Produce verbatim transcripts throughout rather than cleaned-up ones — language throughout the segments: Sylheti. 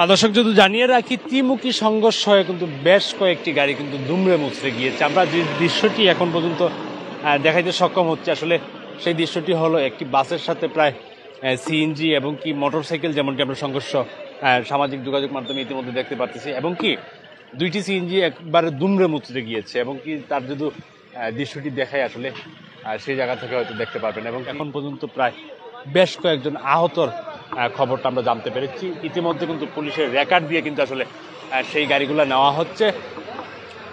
আর দর্শক, যদি জানিয়ে রাখি, ত্রিমুখী সংঘর্ষ হয়ে কিন্তু বেশ কয়েকটি গাড়ি কিন্তু দুমড়ে মুচড়ে গিয়েছে। আমরা যে দৃশ্যটি এখন পর্যন্ত আহ, দেখাইতে সক্ষম হচ্ছে, আসলে সেই দৃশ্যটি হলো একটি বাসের সাথে প্রায় সিএনজি এবং কি মোটরসাইকেল, যেমনটি আমরা সংঘর্ষ আহ, সামাজিক যোগাযোগ মাধ্যমে ইতিমধ্যে দেখতে পারতেছি, এবং কি দুইটি সিএনজি একবারে দুমড়ে মুচড়ে গিয়েছে, এবং কি তার যদি আহ, দৃশ্যটি দেখাই আসলে আহ, সেই জায়গা থেকে হয়তো দেখতে পারবেন। এবং এখন পর্যন্ত প্রায় বেশ কয়েকজন আহতর আহ, খবরটা আমরা জানতে পেরেছি। ইতিমধ্যে কিন্তু পুলিশের রেকার দিয়ে কিন্তু আসলে আহ, সেই গাড়িগুলো নেওয়া হচ্ছে।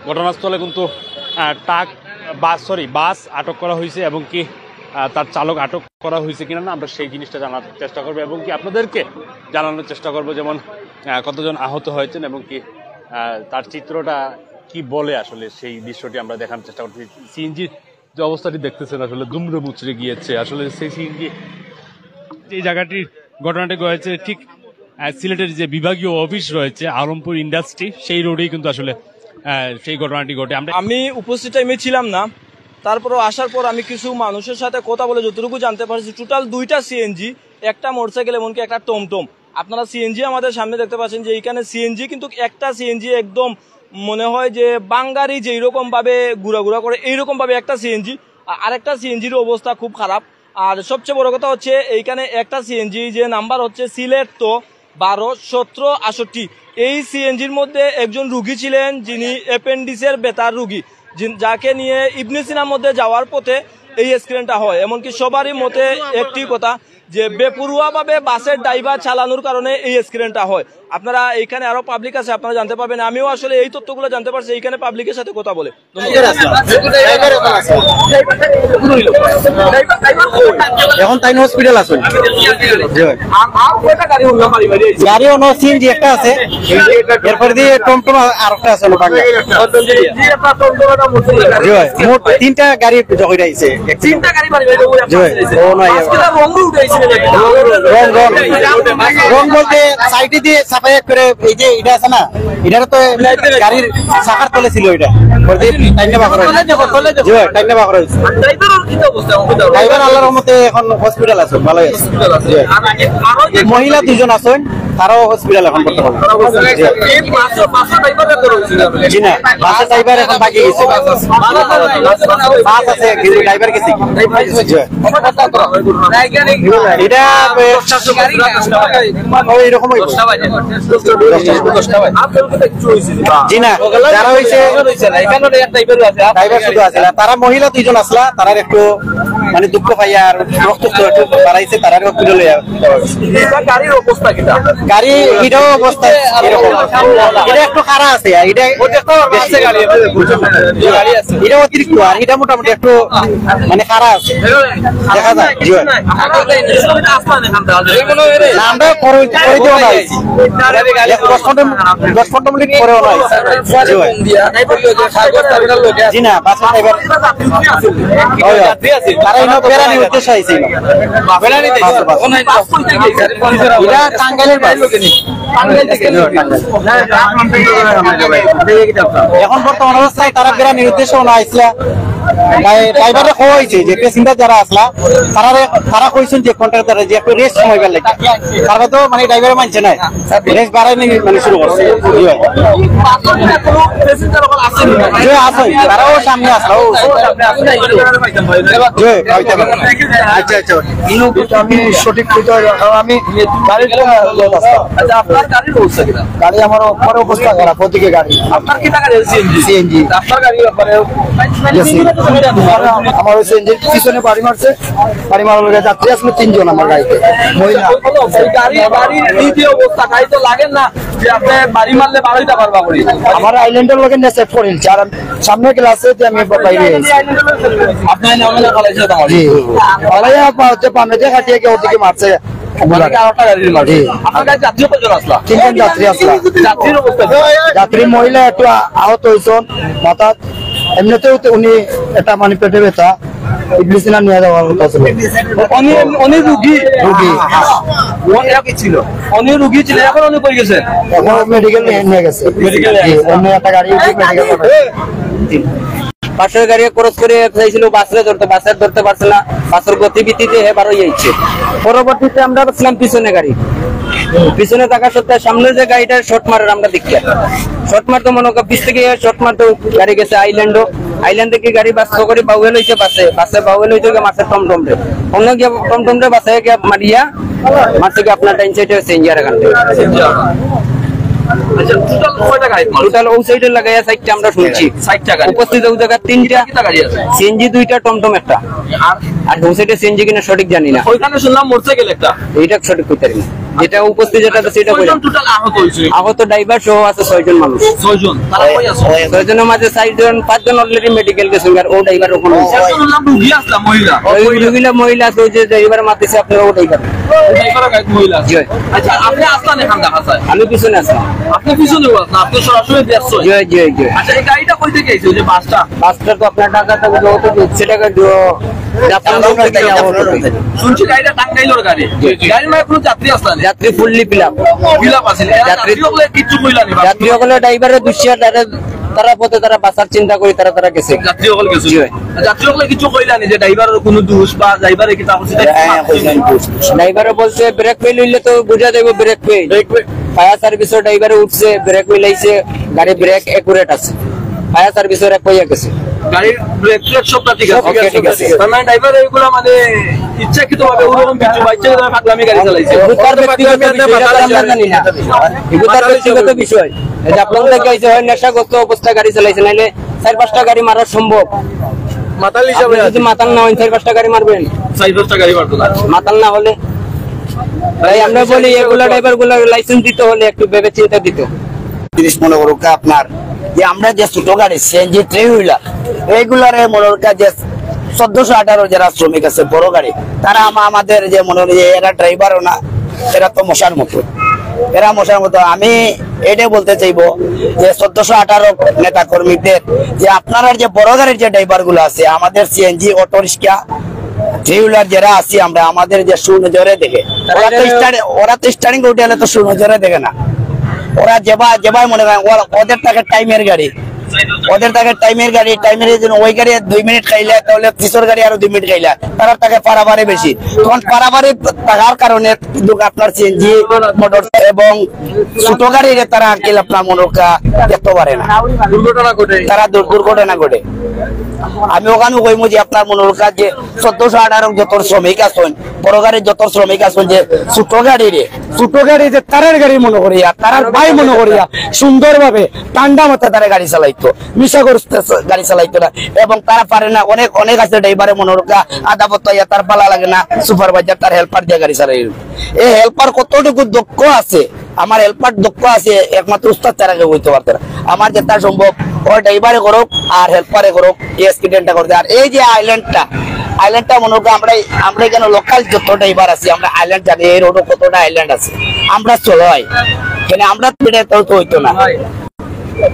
ঘটনাস্থলে কিন্তু আহ, ট্রাক, বাস, সরি, বাস আটক করা হয়েছে, এবং কি আহ, তার চালক আটক করা হয়েছে কিনা না, আমরা সেই জিনিসটা জানার চেষ্টা করবো এবং কি আপনাদেরকে জানানোর চেষ্টা করবো, যেমন আহ, কতজন আহত হয়েছেন এবং কি আহ, তার চিত্রটা কি বলে আসলে সেই দৃশ্যটি আমরা দেখানোর চেষ্টা করছি। সিএনজি যে অবস্থাটি দেখতেছেন আসলে দুমড়ে মুচড়ে গিয়েছে। আসলে সেই সিএনজি যে জায়গাটির ঘটনাটি ঘটেছে ঠিক আহ, সিলেটের যে বিভাগীয় অফিস রয়েছে আলমপুর ইন্ডাস্ট্রি, সেই রোডেই কিন্তু আসলে আহ, সেই ঘটনাটি ঘটে। আমরা আমি উপস্থিত টাইমে ছিলাম না, তারপরও আসার পর আমি কিছু মানুষের সাথে কথা বলে যতটুকু জানতে পারছি, টোটাল দুইটা সিএনজি, একটা মোটরসাইকেল, এমনকি একটা টমটম। আপনারা সিএনজি আমাদের সামনে দেখতে পাচ্ছেন যে এইখানে সিএনজি, কিন্তু একটা সিএনজি একদম মনে হয় যে বাঙ্গারি যেই রকম ভাবে ঘুরাঘুরা করে, এইরকম ভাবে একটা সিএনজি, আরেকটা সিএনজির অবস্থা খুব খারাপ। আর সবচেয়ে বড় কথা হচ্ছে এইখানে একটা সিএনজি যে নাম্বার হচ্ছে সিলেট তো বারো সতেরো আষট্টি, এই সিএনজির মধ্যে একজন রুগী ছিলেন যিনি অ্যাপেন্ডিক্সের ব্যথার রুগী, যিন- যাকে নিয়ে ইবনে সিনার মধ্যে যাওয়ার পথে এই অ্যাক্সিডেন্টটা হয়। এমনকি সবারই মতে একটি কথা যে বেপরোয়াভাবে বাসের ড্রাইভার চালানোর কারণে এই অ্যাক্সিডেন্টটা হয়। আপনারা এইখানে আরো পাবলিক আছে, আপনারা জানতে পারবেন। আমিও আসলে এই তথ্যগুলো জানতে পারছি এইখানে পাবলিকের সাথে কথা বলে। এখন তাইন হসপিটাল আছে। গাড়ি অন্য সিএনজি একটা আছে, এরপরে দিয়ে টমটম আর একটা আছে, ওটা বাংলা। জি ভাই, মোট তিনটা গাড়ি জগড়ে আইছে। তিনটা গাড়ি বাড়ি বাড়ি জি ভাই, ও নয়। রং, রং, রং বলতে সাইডে দিয়ে চাপাই করে, এই যে এটা আছে না, এটা তো গাড়ির চাকার তলে ছিল এটা। ওই যে টাইনে বাকর হয়েছে। জি ভাই, টাইনে বাকর হয়েছে। ড্রাইভার আল্লাহর রহমতে এখন হসপিটাল আছে, ভালোই আছে। জি ভাই। মহিলা দুজন আছেন, তারাও হসপিটাল এখন বর্তমানে। জি। জি না, বাসের ড্রাইভার এখন বাকি গেছে। বাস আছে, কিন্তু ড্রাইভার গেছে। জি। এটা, এ, ওই রকম হইব। জি না, যারা হইছে, ড্রাইভার শুধু আছে না, তারা মহিলা দুইজন আসলা, তারা একটু মানে দুঃখ পাইয়া আর রক্ত একটু বাড়াইছে, তারা হসপিটালে গাড়ির অবস্থা কিতা? গাড়ি এটাও অবস্থা এরকম। এটা একটু খারাপ আছে, আর এটা এটা অতিরিক্ত, আর এটা মোটামুটি একটু মানে খারাপ আছে। দেখা যায়, জি ভাই। না, আমরা পরে, পরে দিয়ে অনা হয়েছি। এক দশ পনেরো, দশ পনেরো মিনিট পরে অনা হয়েছি। জি ভাই। জি না, বাসের ড্রাইভার। ওই, ওই। তারা এনে বেড়ানির উদ্দেশ্যে আইছে। বাস, বাস। এটা টাঙ্গাইলের বাস। এখন বর্তমান অবস্থায় তারা বেড়ানির উদ্দেশ্যে অনা আইসলা। ড্রাই-, ড্রাইভাররা কওয়া হয়েছে যে প্যাসেঞ্জার যারা আসলা, তারা, তারা কইছেন যে কন্ট্রাক্টরে যে একটু রেস্ট সময় বেলা লাগে। তারা তো মানে ড্রাইভারে মানছে না, রেস্ট বাড়ায় নি মানে শুরু করছে। জি ভাই। জি, আছে, তারাও সামনে আসলো। জি, হইতে পারে। আচ্ছা, আচ্ছা। আমি সঠিক কইতে পারি না, কারণ আমি গাড়ির কোন লোক আসলাম। আচ্ছা, আপনার গাড়ির অবস্থা কিনা? গাড়ি আমার পরে অবস্থা খারাপ, ওদিকে গাড়ি। আপনার কি টাকা সিএনজি? সিএনজি। আপনার গাড়ি ব্যাপারে গেছি। আমার ওই সিএনজির পিছনে বাড়ি মারছে, বাড়ি মারার লগে যাত্রী আসলে তিনজন আমার গাড়িতে, মহিলা। ওই গাড়ি, গাড়ির এই যে অবস্থা, গাড়ি তো লাগে না যে আপনি বাড়ি মারলে বাড়াইতে পারবা করি। আমার আইল্যান্ডের লগে নেসেট করিল, আর সামনে গ্লাসে দিয়ে আমি বাইরে আইছি। আপনি এনে আমাদের ফালাইছে তো? জি। ফালাইয়া পা-, হচ্ছে পামে দিয়ে কাটিয়ে গিয়ে ওদিকে মারছে। ওনাকে আরেকটা গাড়ি মারছে। জি। আপনার গাড়ি যাত্রী কয়জন আসলা? তিনজন যাত্রী আসলা। যাত্রীর অবস্থা কি? যাত্রী মহিলা একটু আ-, আহত হইছেন, মাথা এমনিতেও তো উনি একটা মানে পেটে ব্যথা, ইবলিসিনা নিয়ে যাওয়ার কথা ছিল। উনি, উনি রুগী? রুগী। ও এক ছিল। উনি রুগী ছিল, এখন উনি কই গেছে? এখন মেডিকেল নিয়ে, নিয়ে গেছে। মেডিকেল নিয়ে জি, গেছে। অন্য একটা গাড়ি উঠে মেডিকেল পাঠায়। পাশের গাড়ি ক্রস করে চাইছিল বাসরে ধরতে, বাসরে ধরতে পারছে না, বাসের গতিবিধিতে হে বারো হয়েছে। পরবর্তীতে আমরা দেখলাম পিছনে গাড়ি, পিছনে থাকা সত্ত্বে সামনে যে গাড়িটা শর্ট মারের আমরা দেখি, শর্ট মারতে মনে কর পিছ থেকে শর্ট মারতে গাড়ি গেছে আইল্যান্ডও, আইল্যান্ড থেকে গাড়ি বাস করে বাউয়ে লইছে বাসে, বাসে বাউয়ে লইতে গিয়ে মারছে টমটম রে, অন্য গিয়ে টমটম রে বাসে গিয়ে মারিয়া মারছে কি আপনার ডাইন সাইডে সিএনজি আর এখান থেকে। আচ্ছা, টোটাল কয়টা গাড়ি মারছে? টোটাল ও সাইডে লাগাইয়া সাইডটা আমরা শুনছি। চারটা গাড়ি। উপস্থিত ওই জায়গা তিনটা, কিতা গাড়ি আছে? সিএনজি দুইটা, টমটম একটা। আর আর ও সাইডে সিএনজি কিনা সঠিক জানি না, ওইখানে শুনলাম মোটরসাইকেল একটা। এটা সঠিক কইতে পারি না। যেটা উপস্থিত যেটা আছে সেটা কইলাম। ছয়জন টোটাল আহত হয়েছে। আহত ড্রাইভার সহ আছে ছয়জন মানুষ। ছয়জন। তারা কই আছে? ছয়জনের মাঝে চারজন, পাঁচজন অলরেডি মেডিকেল গেছে, আর ও ড্রাইভার ওখানে আছে। একজন শুনলাম রুগী আসলাম, মহিলা। ওই মহিলা, মহিলা আছে, ওই যে ড্রাইভার মাতিছে আপনারা, ও ড্রাইভার। ড্রাইভার গাড়ি মহিলা। জি। আচ্ছা, আপনি আসলেন এখান দেখা যায়। আমি পিছনে আছি। আপনি পিছনে আছেন, আপনি সরাসরি দেখছেন। জি, জি, জি। আচ্ছা, এই গাড়িটা কই থেকে আইছে? ওই যে বাসটা? বাসটা তো আপনার ঢাকা থেকে যত সেটা শুনছি গাড়িটা টাঙ্গাইলের গাড়ি। গাড়ির মাঝে কোনো যাত্রী আসলে না? যাত্রী fully fill up. Fill up আছে। এরা যাত্রী- যাত্রী হকলে কিচ্ছু কইলা নি বা? যাত্রী হকলে ড্রাইভারে দুষিয়া তারা, তারা পথে তারা বাঁচার চিন্তা করি, তারা তারা গেছে। যাত্রী হকল কিছু জি। যাত্রী হকলে কিছু কইলা নি যে ড্রাইভারের কোনো দোষ বা ড্রাইভারে কিতা করছে? ড্রাইভারে বলছে ব্রেক ফেল হইলে তো বুঝা যাইব ব্রেক ফেল। ফায়ার সার্ভিসের ড্রাইভারে উঠছে, ব্রেক মিলাইছে, গাড়ি ব্রেক একুরেট আছে। ফায়ার সার্ভিসের এক পাইয়া গেছে। গাড়ির ব্রেক ট্রেক সবটা ঠিক আছে। ওকে, ঠিক আছে। তার মানে ড্রাইভার এইগুলা মানে ইচ্ছাকৃতভাবে ওরকম কিছু বা ইচ্ছাকৃতভাবে ফাগলামি গাড়ি চালাইছে। এগুলো তার ব্যক্তিগত বিষয়, এটা তো আমরা জানি না। এগুলো তার ব্যক্তিগত বিষয়। এই যে আপনার থেকে আইছে হয় নেশাগ্রস্ত অবস্থায় গাড়ি চালাইছে, নাইলে চার পাঁচটা গাড়ি মারা সম্ভব। মাতাল আপনি যদি মাতাল না হন, চার পাঁচটা গাড়ি মারবেন? চার পাঁচটা গাড়ি মারতো না। মাতাল না হলে তাই আমরা বলি এগুলা ড্রাইভার গুলা লাইসেন্স দিতে হলে একটু ভেবে চিন্তা দিত। জিনিস মনে করুক আপনার যে আমরা যে ছোট গাড়ি সিএনজি থ্রি হুইলার রেগুলারে মনে করুক যে চোদ্দশো আঠারো যারা শ্রমিক আছে বড় গাড়ি, তারা আমা- আমাদের যে মনে হয় যে এরা ড্রাইভারও না, এরা তো মশার মতো, এরা মশার মতো। আমি এটা বলতে চাইবো যে চোদ্দশো আঠারো নেতা কর্মীদের যে আপনারা যে বড় গাড়ির যে ড্রাইভার গুলো আছে, আমাদের CNG, auto rickshaw, three wheeler যারা আছি আমরা, আমাদের যে সুনজরে দেখে, ওরা তো স্টার্ট ওরা তো স্টার্টিং উঠে এলে তো সুনজরে দেখে না। ওরা যেবা যেবাই মনে করেন ওরা- ওদের থাকে টাইমের গাড়ি, ওদের থাকে টাইমের গাড়ি, টাইমের জন্য ওই গাড়ি দুই মিনিট খাইলে তাহলে পিছর গাড়ি আরো দুই মিনিট খাইলে তারা থাকে পারাপারে বেশি। তখন পারাপারে থাকার কারণে কিন্তু আপনার সিএনজি মোটর এবং ছোট গাড়িরে তারা আঙ্কেল আপনার মনে করুক দেখতে পারে না, দুর্ঘটনা ঘটে। তারা দুর- দুর্ঘটনা ঘটে। আমি ওখানে কইমু যে আপনার মনে করুক যে চোদ্দশো আঠারো যত শ্রমিক আছেন, বড় গাড়ির যত শ্রমিক আছেন যে ছোট গাড়িরে, ছোট গাড়ি যে তারার গাড়ি মনে করিয়া, তারার ভাই মনে করিয়া সুন্দরভাবে ঠান্ডা মাথায় তারা গাড়ি চালাইতো, মিশা করতে গাড়ি চালাইতো না। এবং তারা পারে না, অনেক অনেক আছে ড্রাইভারে মনে করুক আধা পথ ইয়া তার ভালা লাগে না, সুপারভাইজার তার হেল্পার দিয়ে গাড়ি চালাই। এই হেল্পার কতটুকু দক্ষ আছে, আমার হেল্পার দক্ষ আছে, একমাত্র উস্তাদ ছাড়া কেউ হইতে পারতো না। আমার যেটা সম্ভব, ওই ড্রাইভারে করুক আর হেল্পারে করুক, এই অ্যাক্সিডেন্টটা করতে। আর এই যে আইল্যান্ডটা, আইল্যান্ডটা মনে করুক আমরা আমরা এখানে লোকাল যত ড্রাইভার আছি, আমরা আইল্যান্ড জানি, এই রোডে কতটা আইল্যান্ড আছে, আমরা চলাই। কেন আমরা তো এটা তো হইতো না।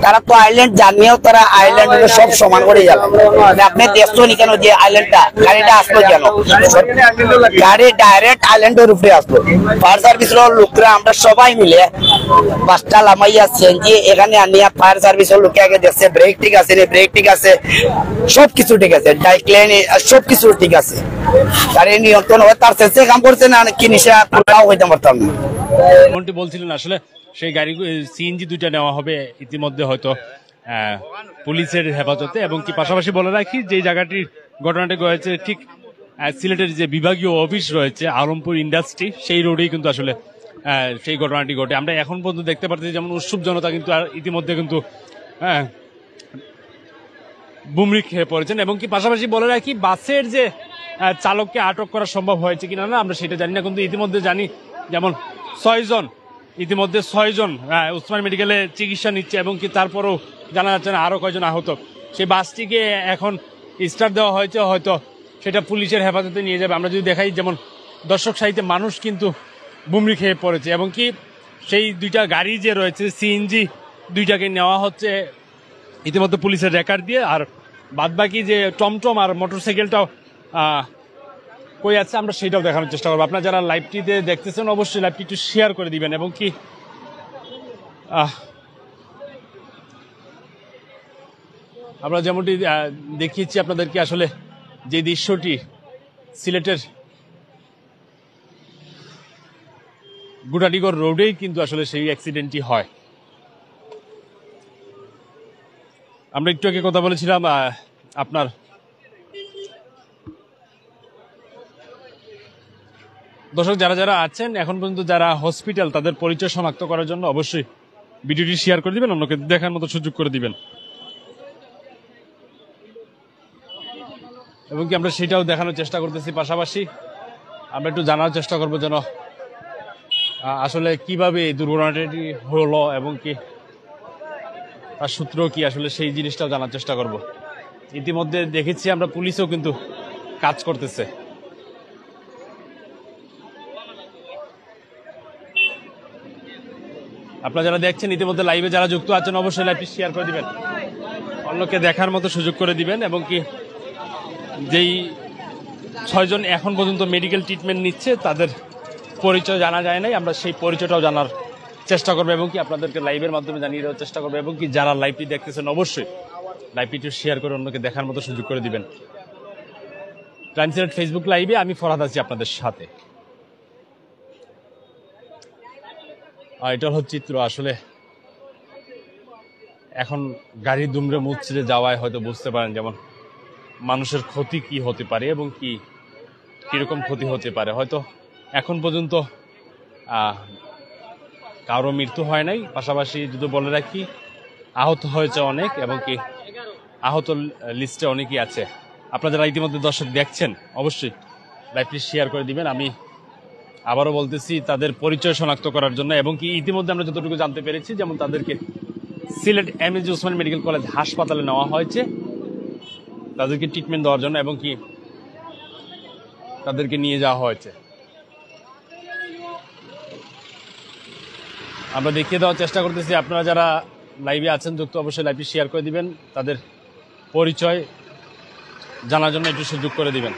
তারা তো আইল্যান্ড জানিয়েও তারা আইল্যান্ড হলে সব সমান করে যাবে। মানে আপনি দেখছেন কেন যে আইল্যান্ডটা, গাড়িটা আসলো কেন? গাড়ি ডাইরেক্ট আইল্যান্ডের উপরে আসলো। ফায়ার সার্ভিসের লোকরা আমরা সবাই মিলে বাসটা লামাইয়া সিএনজি এখানে আনিয়া ফায়ার সার্ভিসের লোকে আগে দেখছে ব্রেক ঠিক আছে নি, ব্রেক ঠিক আছে, সবকিছু ঠিক আছে, ডাইক্লেন সবকিছু ঠিক আছে। গাড়ি নিয়ন্ত্রণ হয়, তার সেন্সে কাম করছে না কি নিশা, তাও হইতে পারতাম না। যেমনটি বলছিলেন আসলে সেই গাড়ি সিএনজি দুইটা নেওয়া হবে ইতিমধ্যে হয়তো আহ, পুলিশের হেফাজতে। এবং কি পাশাপাশি বলে রাখি যে জায়গাটির ঘটনাটি ঘটেছে ঠিক আহ, সিলেটের যে বিভাগীয় অফিস রয়েছে আলমপুর ইন্ডাস্ট্রি, সেই রোডেই কিন্তু আসলে আহ, সেই ঘটনাটি ঘটে। আমরা এখন পর্যন্ত দেখতে পাচ্ছি যেমন উৎসুক জনতা কিন্তু আর ইতিমধ্যে কিন্তু হ্যাঁ বুমরি খেয়ে পড়েছেন। এবং কি পাশাপাশি বলে রাখি বাসের যে আহ, চালককে আটক করা সম্ভব হয়েছে কিনা না আমরা সেটা জানি না, কিন্তু ইতিমধ্যে জানি যেমন ছয়জন ইতিমধ্যে ছয়জন আহ, উসমান মেডিকেলে চিকিৎসা নিচ্ছে এবং কি তারপরেও জানা যাচ্ছে না আরও কয়জন আহত। সেই বাসটিকে এখন স্টার্ট দেওয়া হয়েছে, হয়তো সেটা পুলিশের হেফাজতে নিয়ে যাবে। আমরা যদি দেখাই যেমন দর্শক সারিতে মানুষ কিন্তু বুমরি খেয়ে পড়েছে এবং কি সেই দুইটা গাড়ি যে রয়েছে সিএনজি দুইটাকে নেওয়া হচ্ছে ইতিমধ্যে পুলিশের রেকর্ড দিয়ে। আর বাদবাকি যে টমটম আর মোটরসাইকেলটাও আহ, কই আছে আমরা সেটাও দেখানোর চেষ্টা করবো। আপনারা যারা লাইভটিতে দেখতেছেন অবশ্যই লাইভটি একটু শেয়ার করে দিবেন এবং কি আহ, আমরা যেমনটি আহ, দেখিয়েছি আপনাদেরকে, আসলে যে দৃশ্যটি সিলেটের গুটাডিগর রোডেই কিন্তু আসলে সেই অ্যাক্সিডেন্টটি হয়। আমরা একটু আগে কথা বলেছিলাম আহ, আপনার দর্শক যারা যারা আছেন এখন পর্যন্ত, যারা হসপিটাল, তাদের পরিচয় শনাক্ত করার জন্য অবশ্যই ভিডিওটি শেয়ার করে দিবেন, অন্যকে দেখার মতো সুযোগ করে দিবেন। এবং কি আমরা সেটাও দেখানোর চেষ্টা করতেছি। পাশাপাশি আমরা একটু জানার চেষ্টা করবো যেন আহ, আসলে কিভাবে এই দুর্ঘটনাটি হলো এবং কি তার সূত্র কি, আসলে সেই জিনিসটাও জানার চেষ্টা করব। ইতিমধ্যে দেখেছি আমরা, পুলিশও কিন্তু কাজ করতেছে। আপনারা যারা দেখছেন, ইতিমধ্যে লাইভে যারা যুক্ত আছেন, অবশ্যই লাইভটি শেয়ার করে দিবেন, অন্যকে দেখার মতো সুযোগ করে দিবেন। এবং কি যেই ছয়জন এখন পর্যন্ত মেডিকেল ট্রিটমেন্ট নিচ্ছে, তাদের পরিচয় জানা যায় নাই, আমরা সেই পরিচয়টাও জানার চেষ্টা করবো এবং কি আপনাদেরকে লাইভের মাধ্যমে জানিয়ে দেওয়ার চেষ্টা করবো। এবং কি যারা লাইভটি দেখতেছেন, অবশ্যই লাইভটি একটু শেয়ার করে অন্যকে দেখার মতো সুযোগ করে দিবেন। টাইমস ফেসবুক লাইভে আমি ফরহাদ আছি আপনাদের সাথে। আর এটা হলো চিত্র, আসলে এখন গাড়ি দুমড়ে মুচড়ে যাওয়ায় হয়তো বুঝতে পারেন, যেমন মানুষের ক্ষতি কি হতে পারে এবং কি কিরকম ক্ষতি হতে পারে। হয়তো এখন পর্যন্ত আহ, কারো মৃত্যু হয় নাই। পাশাপাশি যদি বলে রাখি, আহত হয়েছে অনেক এবং কি আহত লিস্টে অনেকেই আছে। আপনারা যারা ইতিমধ্যে দর্শক দেখছেন, অবশ্যই লাইভটি শেয়ার করে দিবেন। আমি আবারও বলতেছি, তাদের পরিচয় শনাক্ত করার জন্য এবং কি ইতিমধ্যে আমরা যতটুকু জানতে পেরেছি, যেমন তাদেরকে সিলেট এমএজি ওসমানী মেডিকেল কলেজ হাসপাতালে নেওয়া হয়েছে তাদেরকে ট্রিটমেন্ট দেওয়ার জন্য এবং কি তাদেরকে নিয়ে যাওয়া হয়েছে। আমরা দেখিয়ে দেওয়ার চেষ্টা করতেছি, আপনারা যারা লাইভে আছেন যুক্ত, অবশ্যই লাইভটি শেয়ার করে দিবেন, তাদের পরিচয় জানার জন্য একটু সুযোগ করে দিবেন।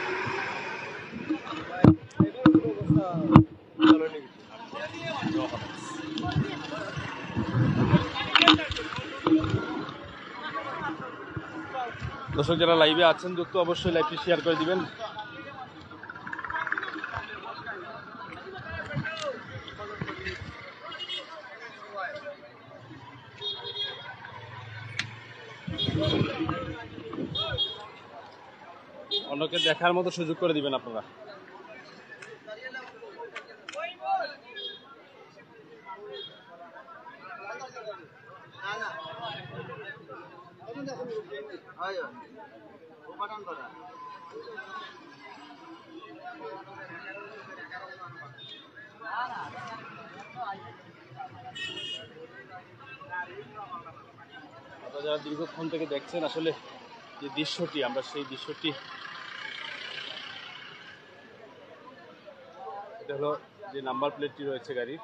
দর্শক যারা লাইভে আছেন যুক্ত, অবশ্যই লাইভটি শেয়ার করে দিবেন। অন্যকে দেখার মতো সুযোগ করে দিবেন আপনারা। আপনারা যারা দীর্ঘক্ষণ থেকে দেখছেন, আসলে যে দৃশ্যটি, আমরা সেই দৃশ্যটি, এটা হলো যে নাম্বার প্লেটটি রয়েছে গাড়ির।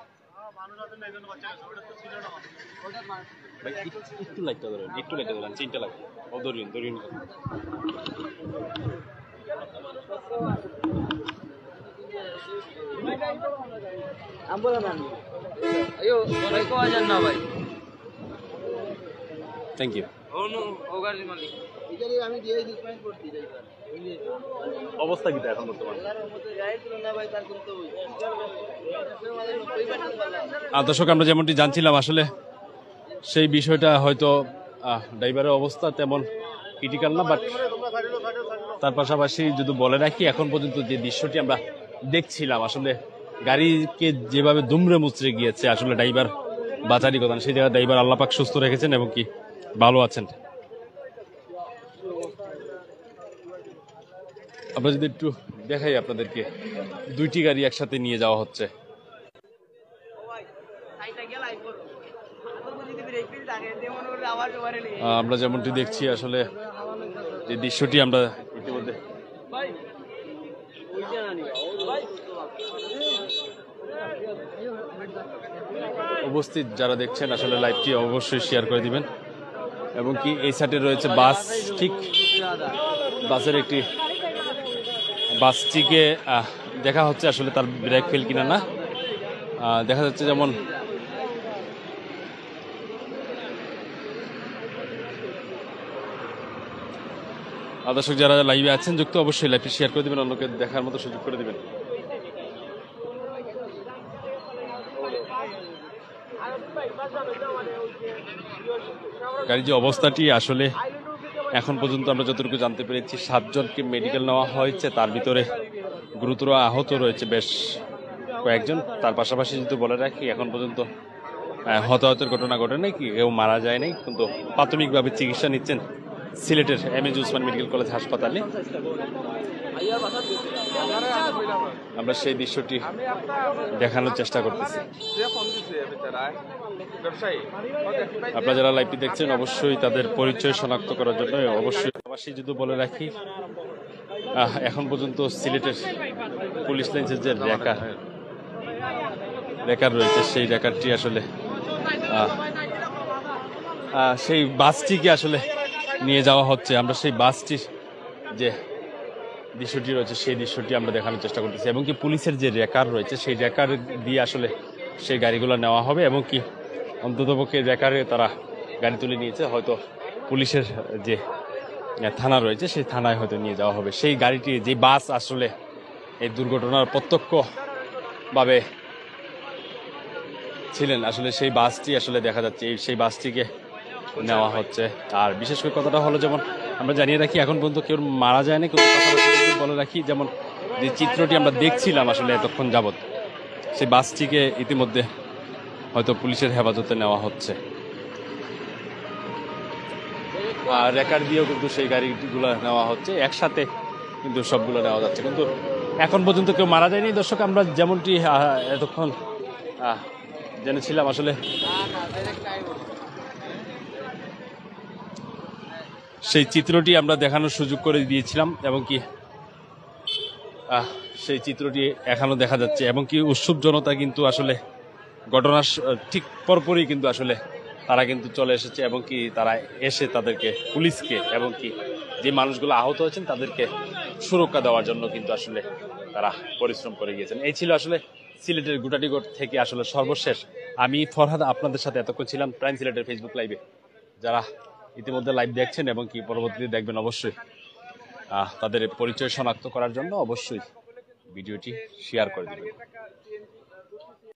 ভাই, একটু, একটু লাইটটা ধরেন, একটু লাইটটা ধরেন, চেইনটা লাগবে। ও, ধরিন, ধরিন। আইও, ভাই, কো আজান না ভাই। Thank you. ও নো, ও গাড়ির মালিক। অবস্থা কি এখন বর্তমানে? আর দর্শক, আমরা যেমনটি জানছিলাম, আসলে সেই বিষয়টা হয়তো, আহ, ড্রাইভারের অবস্থা তেমন ক্রিটিক্যাল না, বাট তার পাশাপাশি যদি বলে রাখি, এখন পর্যন্ত যে দৃশ্যটি আমরা দেখছিলাম, আসলে গাড়িকে যেভাবে দুমড়ে মুচড়ে গিয়েছে, আসলে ড্রাইভার বাঁচারই কথা না, সেই জায়গায় ড্রাইভার আল্লাহ পাক সুস্থ রেখেছেন এবং কি ভালো আছেন। আমরা যদি একটু দেখাই আপনাদেরকে, দুইটি গাড়ি একসাথে নিয়ে যাওয়া হচ্ছে। আহ, আমরা যেমনটি দেখছি, আসলে যে দৃশ্যটি আমরা ইতিমধ্যে উপস্থিত যারা দেখছেন, আসলে লাইভটি অবশ্যই শেয়ার করে দিবেন। এবং কি এই সাইডে রয়েছে বাস, ঠিক বাসের একটি, বাসটিকে, আহ, দেখা হচ্ছে আসলে তার ব্রেক ফেল কিনা না। আহ, দেখা যাচ্ছে যেমন আর দর্শক, যারা লাইভে আছেন যুক্ত, অবশ্যই লাইভটি শেয়ার করে দিবেন, অন্যকে দেখার মতো সুযোগ করে দিবেন। গাড়ির যে অবস্থাটি আসলে এখন পর্যন্ত আমরা যতটুকু জানতে পেরেছি, সাতজনকে মেডিকেল নেওয়া হয়েছে, তার ভিতরে গুরুতর আহত রয়েছে বেশ কয়েকজন। তার পাশাপাশি যদি বলে রাখি, এখন পর্যন্ত আহ, হতাহতের ঘটনা ঘটে নাই, কি কেউ মারা যায় নাই, কিন্তু প্রাথমিকভাবে চিকিৎসা নিচ্ছেন সিলেটের M A G Osman medical college হাসপাতালে। আমরা সেই দৃশ্যটি দেখানোর চেষ্টা করতেছি। আপনারা যারা লাইভটি দেখছেন, অবশ্যই তাদের পরিচয় শনাক্ত করার জন্য অবশ্যই পাশাপাশি যদি বলে রাখি, আহ, এখন পর্যন্ত সিলেটের পুলিশ লাইন্সের যে রেকার রেকার রয়েছে, সেই রেকারটি আসলে আহ, আহ, সেই বাসটিকে আসলে নিয়ে যাওয়া হচ্ছে। আমরা সেই বাসটির যে দৃশ্যটি রয়েছে, সেই দৃশ্যটি আমরা দেখানোর চেষ্টা করতেছি, এবং কি পুলিশের যে রেকার রয়েছে, সেই রেকার দিয়ে আসলে সেই গাড়িগুলো নেওয়া হবে, এবং কি অন্ততপক্ষে রেকারে তারা গাড়ি তুলে নিয়েছে, হয়তো পুলিশের যে আহ, থানা রয়েছে, সেই থানায় হয়তো নিয়ে যাওয়া হবে। সেই গাড়িটি, যে বাস আসলে এই দুর্ঘটনার প্রত্যক্ষভাবে ছিলেন, আসলে সেই বাসটি আসলে দেখা যাচ্ছে, এই সেই বাসটিকে নেওয়া হচ্ছে। আর বিশেষ করে কথাটা হলো, যেমন আমরা জানিয়ে রাখি, এখন পর্যন্ত কেউ মারা যায়নি, কিন্তু পাশাপাশি যদি বলে রাখি, যেমন যে চিত্রটি আমরা দেখছিলাম আসলে এতক্ষণ যাবত, সেই বাসটিকে ইতিমধ্যে হয়তো পুলিশের হেফাজতে নেওয়া হচ্ছে। আর রেকার দিয়েও কিন্তু সেই গাড়িগুলো নেওয়া হচ্ছে, একসাথে কিন্তু সবগুলো নেওয়া যাচ্ছে, কিন্তু এখন পর্যন্ত কেউ মারা যায়নি। দর্শক, আমরা যেমনটি আহ, এতক্ষণ আহ, জেনেছিলাম আসলে, সেই চিত্রটি আমরা দেখানোর সুযোগ করে দিয়েছিলাম, এবং কি আহ, সেই চিত্রটি এখনো দেখা যাচ্ছে, এবং কি উৎসুক জনতা কিন্তু আসলে ঘটনার স- ঠিক পরপরই কিন্তু আসলে তারা কিন্তু চলে এসেছে, এবং কি তারা এসে তাদেরকে, পুলিশকে, এবং কি যে মানুষগুলো আহত হয়েছেন তাদেরকে সুরক্ষা দেওয়ার জন্য কিন্তু আসলে তারা পরিশ্রম করে গিয়েছেন। এই ছিল আসলে সিলেটের গুটাটিগড় থেকে আসলে সর্বশেষ। আমি ফরহাদ আপনাদের সাথে এতক্ষণ ছিলাম প্রাইম সিলেটের ফেসবুক লাইভে। যারা ইতিমধ্যে লাইভ দেখছেন এবং কি পরবর্তীতে দেখবেন, অবশ্যই আহ, তাদের পরিচয় শনাক্ত করার জন্য অবশ্যই ভিডিওটি শেয়ার করে দিবেন।